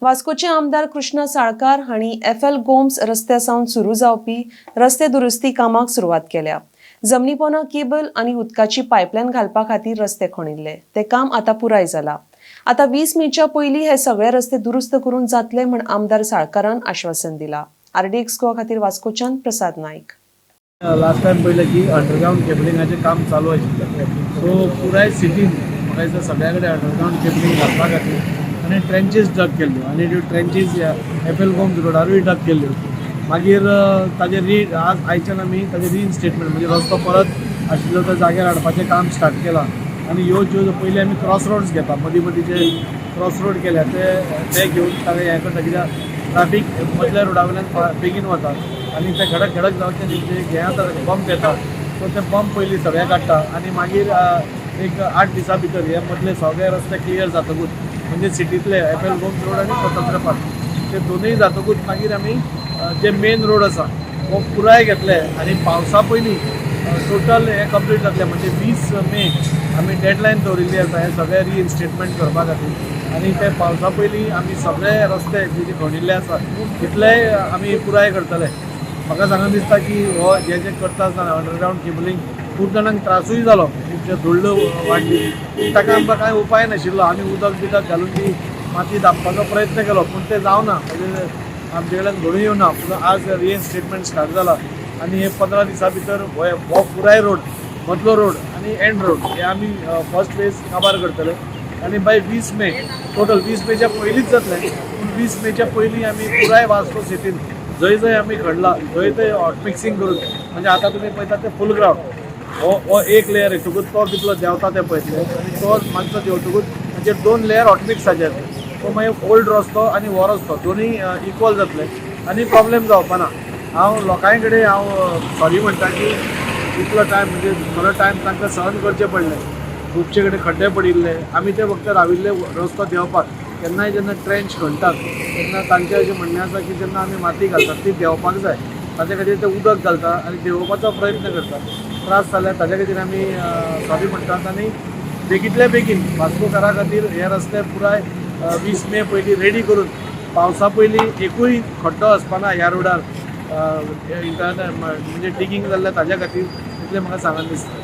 वास्कोचे आमदार कृष्णा साळकार हांणी F L Gomes रस्त्या सावन सुरू जावपी रस्ते दुरुस्ती कामाक सुरवात केल्या. जमनीपोना केबल आनी उदकाची पायपलायन घालपा खातीर रस्ते खणिल्ले. ते काम आतां पुराय जाला. आतां 20 मेच्या पयलीं हे सगळे रस्ते दुरुस्त करून जातले म्हण आमदार साळकारान आश्वासन दिला. आरडीएक्स गोवा खातीर वास्कोच्यान प्रसाद नायक. लास्ट टायम पळयलें की अंडरग्रावंड केबलिंगाचें काम चालू आशिल्लें. सो पुराय सिटीन म्हाका दिसता सगळ्या कडेन अंडरग्रावंड केबलिंग घालपा खातीर आनी ट्रेंचीस डग केल्ल्यो आनी त्यो ट्रेंचीस एफ एल गोम्स रोडारूय डग केल्ल्यो. मागीर ताजेर री आज आयच्यान आमी ताजें रिइन्स्टेटमेंट, म्हणजे रस्तो परत आशिल्लो त्या जाग्यार हाडपाचें काम स्टार्ट केलां. आनी ह्यो ज्यो पयलीं आमी क्रॉस रोड्स घेता, मदीं मदीं जे क्रॉस रोड केल्या ते ते घेवन ताका हें करता, कित्याक ट्राफीक मदल्या रोडा वयल्यान बेगीन वता आनी ते खडक खडक जावचे न्ही, जे हें जाता, बंप येता. सो ते बंप पयलीं सगळे काडटा आनी मागीर एक 8 दिसां भितर हे मदले सगळे रस्ते क्लियर जातकूच, म्हणजे सिटींतले एफ एल गोम्स रोड आनी स्वतंत्र पार्क, ते दोनूय जातकूच मागीर आमी जे मेन रोड आसा हो पुराय घेतले आनी पावसा पयलीं टोटल हें कंप्लीट जातलें. म्हणजे 20 मे आमी डेडलायन दवरिल्ली आसा हें सगळें रिइन्स्टेटमेंट करपा खातीर आनी ते पावसा पयलीं आमी सगळे रस्ते जे जे खणिल्ले आसा तितले आमी पुराय करतले. म्हाका सांगून दिसता की हो जे जे करता आसतना अंडरग्रावंड केबलिंग खूब जाणांक त्रासूय जालो, खुबशे धुल्ल वाडली, पूण ताका आमकां कांय उपाय नाशिल्लो. आमी उदक बिदक घालून ती माती धांपपाचो प्रयत्न केलो, पूण तें जावना, म्हणजे आमचे कडल्यान घडून येवना. पूण आज रिइन्स्टेटमेंट स्टार्ट जाला आनी हे 15 दिसां भितर हो हो पुराय रोड, मदलो रोड आनी एंड रोड हे आमी फर्स्ट फेज काबार करतले आनी बाय 20 मे, टोटल 20 मेच्या पयलींच जातलें, पूण 20 मेच्या पयलीं आमी पुराय वास्को सिटीन जंय जंय आमी खणला थंय थंय हॉट मिक्सिंग करून, म्हणजे आतां तुमी पळयता ते फूल ग्रावंड, हो हो एक लेयर येतकूच तो कितलो देंवता ते पळयतले आनी तो मातसो देंवतकूच म्हणजे दोन लेयर हॉट मिक्साचे जातले. सो मागीर ओल्ड रस्तो आनी हो रस्तो दोनूय इक्वल जातले आनी प्रॉब्लेम जावपा ना. हांव लोकां कडेन हांव सॉरी म्हणटा की इतलो टायम, म्हणजे थोडो टायम तांकां सहन करचें पडलें. खुबशे कडेन खड्डे पडिल्ले, आमी ते फक्त राविल्ले रस्तो देंवपाक. केन्नाय जेन्ना ट्रेंच खणटात तेन्ना तांचें अशें म्हणणें आसा की जेन्ना आमी माती घालतात ती देंवपाक जाय. ताचे खातीर ते उदक घालता आनी देंवोवपाचो प्रयत्न करतात. त्रास जाल्यार ताच्या खातीर आमी सॉरी म्हणटात आनी बेगींतल्या बेगीन वास्कोकारा खातीर हे रस्ते पुराय 20 मे पयलीं रेडी करून पावसा पयलीं एकूय खड्डो आसपाना ह्या रोडार, म्हणजे डिगींग जाल्लें ताच्या खातीर, इतलें म्हाका सांगन दिसता.